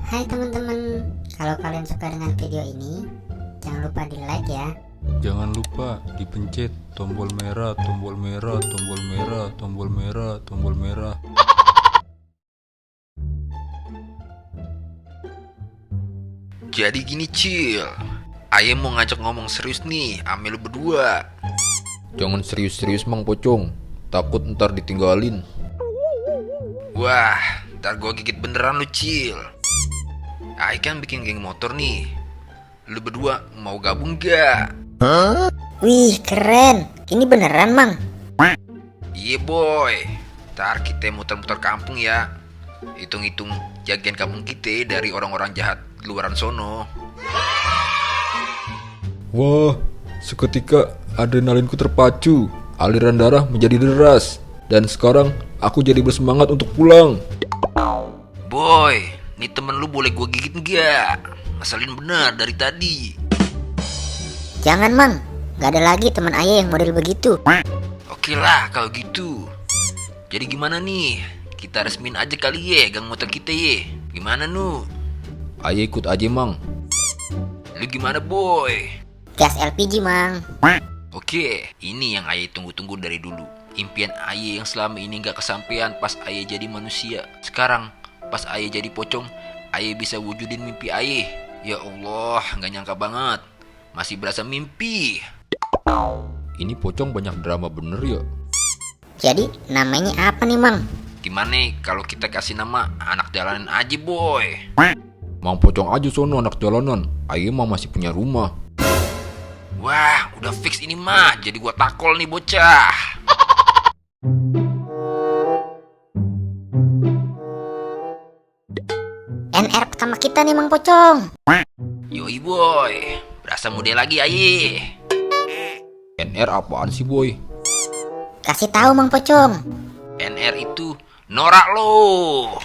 Hai teman-teman, kalau kalian suka dengan video ini, jangan lupa di like ya. Jangan lupa dipencet tombol merah, tombol merah, tombol merah, tombol merah, tombol merah. Jadi gini Cil, Aye mau ngajak ngomong serius nih ame lu berdua. Jangan serius-serius Mang Pocong, takut ntar ditinggalin. Wah, ntar gua gigit beneran lu Cil. Aye kan bikin geng motor nih. Lu berdua mau gabung gak? Wih, keren. Ini beneran, Mang. Iya boy, ntar kita muter-muter kampung ya. Hitung-hitung jagain kampung kita dari orang-orang jahat di luaran sono. Wah, seketika adrenalinku terpacu, aliran darah menjadi deras, dan sekarang aku jadi bersemangat untuk pulang. Boy, nih temen lu boleh gua gigit gak? Ngeselin bener dari tadi. Jangan, Mang. Gak ada lagi teman ayah yang model begitu. Oke lah kalau gitu. Jadi gimana nih? Kita resmin aja kali ye gang motor kita ye. Gimana nu? Ayo ikut aja Mang. Lu gimana boy? Gas LPG, Mang. Oke, ini yang Aye tunggu-tunggu dari dulu. Impian Aye yang selama ini gak kesampaian pas Aye jadi manusia. Sekarang pas Aye jadi pocong, Aye bisa wujudin mimpi Aye. Ya Allah, gak nyangka banget. Masih berasa mimpi. Ini Pocong banyak drama bener ya. Jadi, namanya apa nih, Mang? Gimana kalau kita kasih nama anak jalanan aja boy? Mang Pocong aja sono anak jalanan. Ayo mah masih punya rumah. Wah, udah fix ini mah. Jadi gua takol nih bocah. NR pertama kita nih, Mang Pocong. Yoi boy, berasa muda lagi Aye. NR apaan sih boy? Kasih tahu, Mang Pocong. NR itu norak lo.